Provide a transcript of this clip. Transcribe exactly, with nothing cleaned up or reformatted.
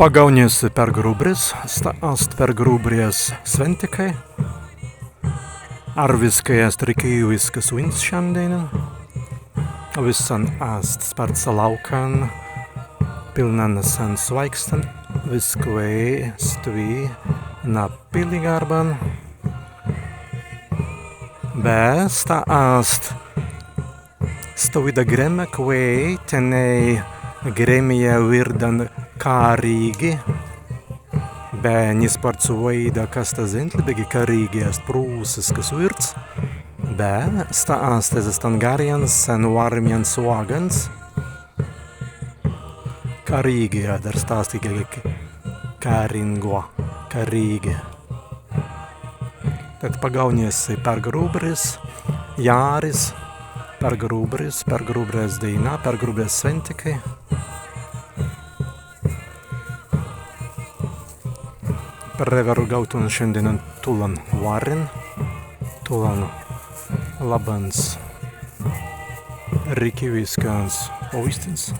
Pagaūnja si Pergrubris, sta ast Pergrubrjas swintikai. Arwiskai ast rikīwiskas wīns šandēinan. Wissan ast spārts lāukan, pilnan sen swāikstan, wiskwēi stwi na pilligarban. Be sta ast stawīda grēma, kwēi tenēi grēmja wīrdan karīgi. Be ni spārts waīda, kas sta zentli, beggi karīgi ast prūsisks wīrds. Be sta ast ezze stan garrjan sen wārmjans wāgans. Karīgi, adder sta ast k-, k-, karingo, karīgi. Tēt pagaūnja si Pergrubris, jāris, Pergrubris, Pergrubrjas dēina, Pergrubrjas swintikai. Prawerru gaūtun šandēinan tūlan wārin, tūlan labbans rikīwiskans pāustins.